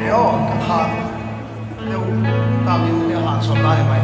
e aw, kan hah deuh takin a hahchawlh lai a mai.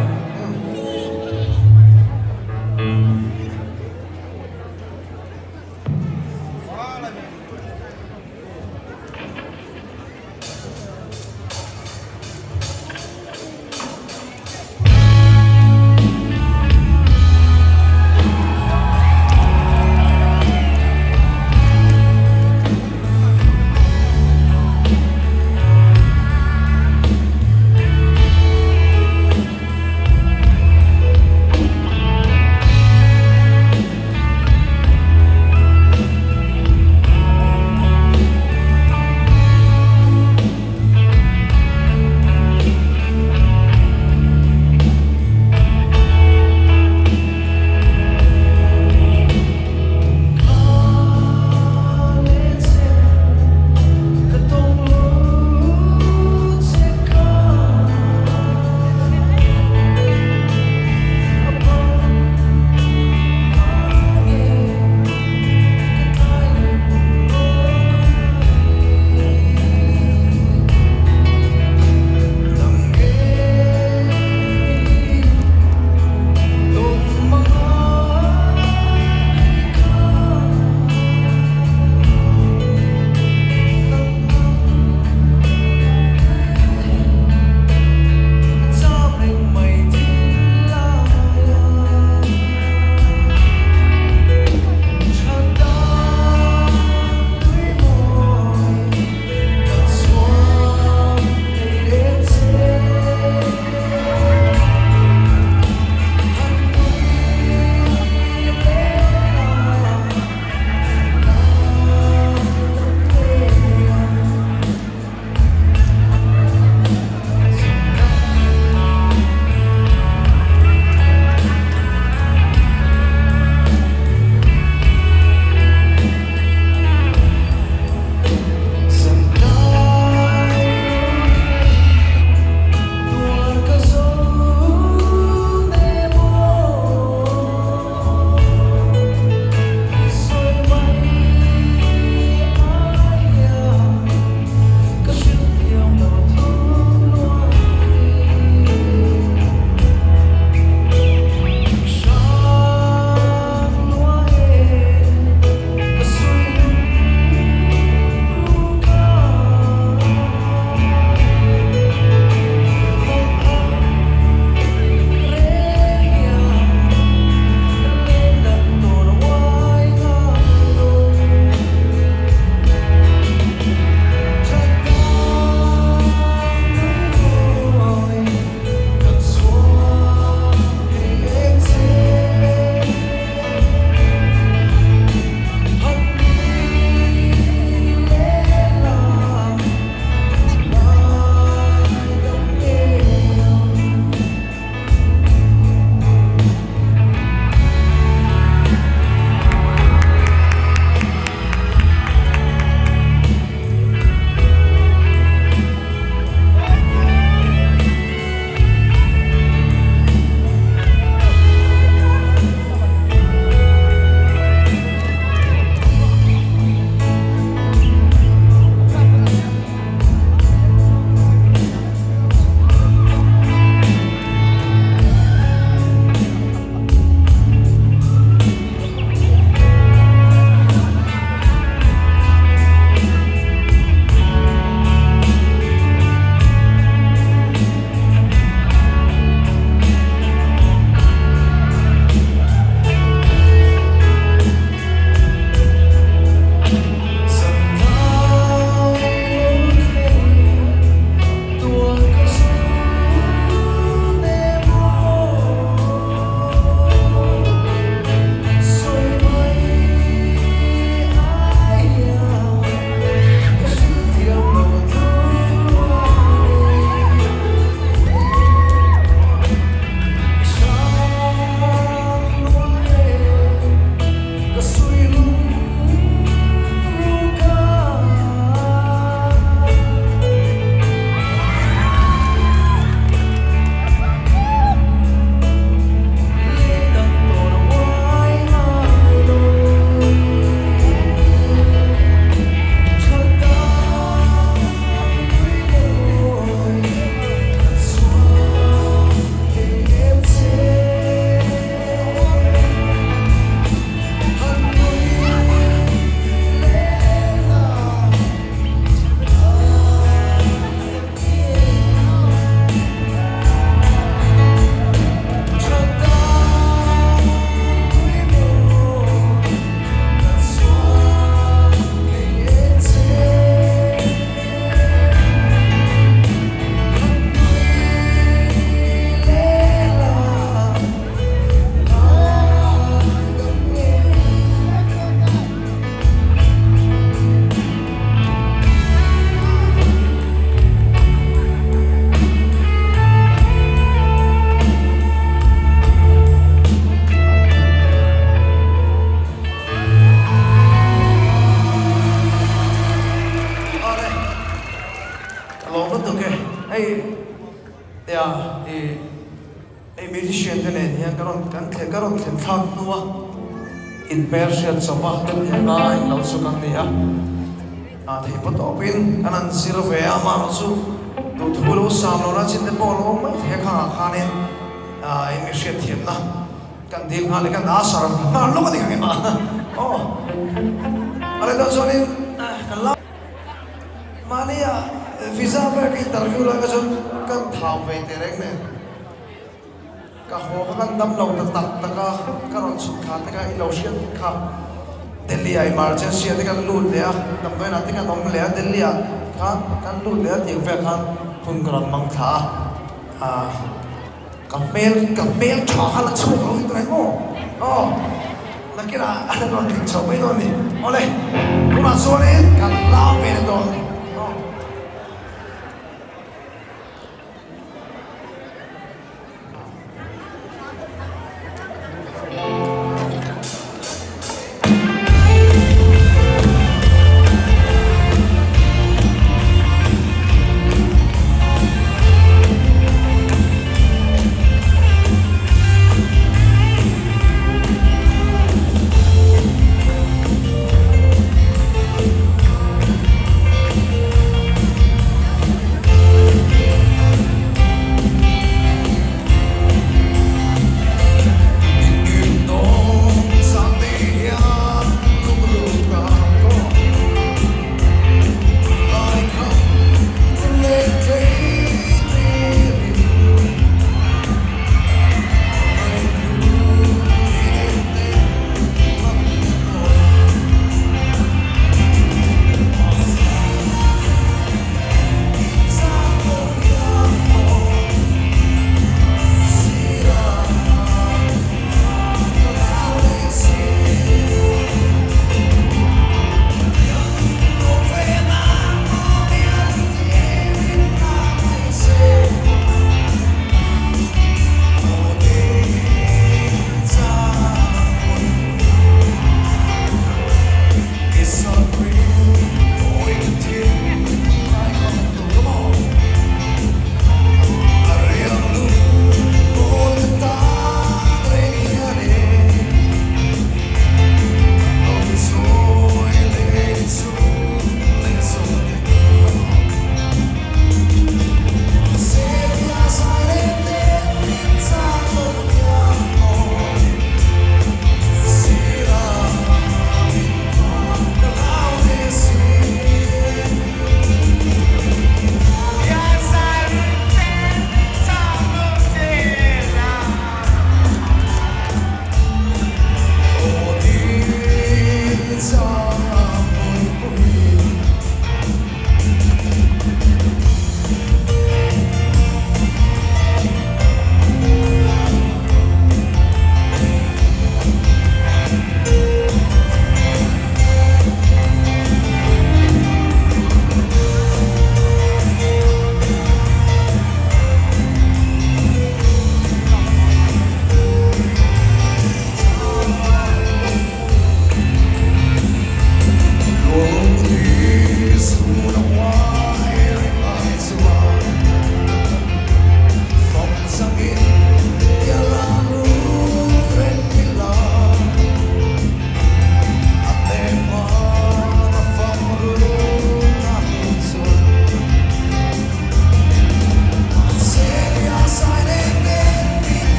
Lawm lutuk e. Hei tia i hei musician te nen hian ka rawn kan thle ka rawn thlen thlak hnua inhmel hriat chawp a kan nia a englo chu kan ni a. Ah thei pawh tawpin kan han zir ve a amaherawh chu duhthu lo sam lo na chin te pawh a lo awm mai thei a khangah khanin ah eng nge hriatthiamna Kan dil nghal leh kan asar nghal lawk a ni ang emaw aw a leh dawn chuanin kan la mahnia visa vel ka interview lai kha chuan kan thau ve teh reng nen ka haw kha kan dam lo ta tak tak a ka rawn chhuk thla te kha i lo hriat kha Delhi ah emergency ah te kan lut leh a damdawiin ah te kan awm leh a Delhi ah khan kan lut leh a tih vel khan hun ka rawn mang thla a ah. Ka hmel ka hmel tha kha la chhuak lo ni maw? Aw, nakinah a rawn ring chho mai dawn a ni. Awle, tunah chuanin kan la ve leh dawn a ni. Aw.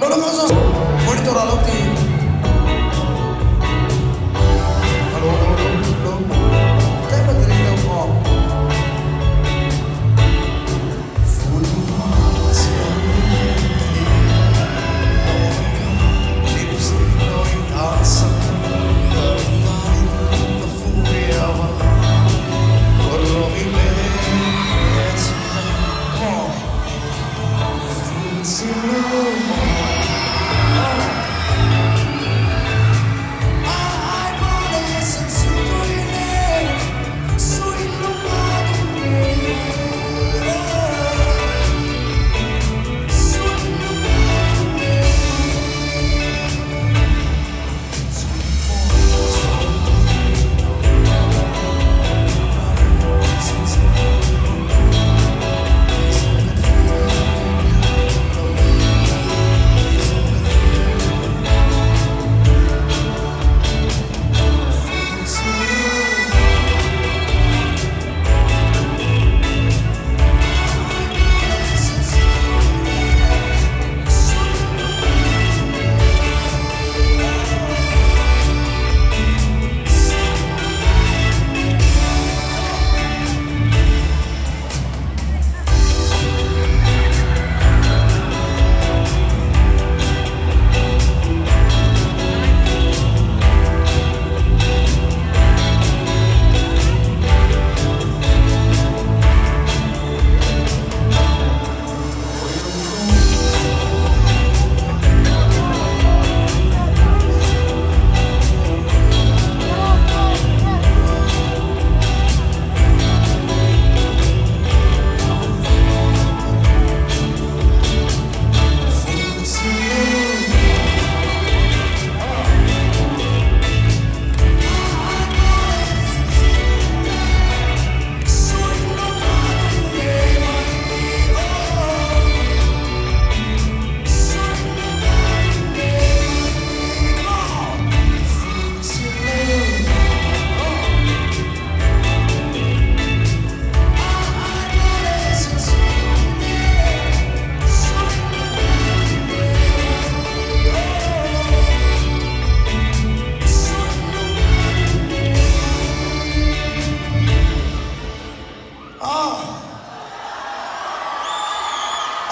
Lo lo kal zawk monitor ah lo ti. Hello hello hello tlem a ti ring deuh aw.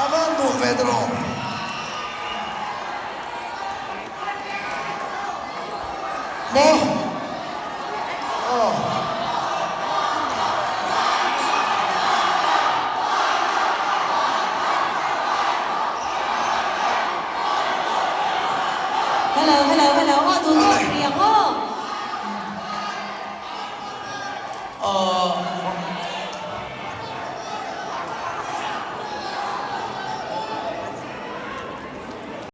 A van duh ve tawh.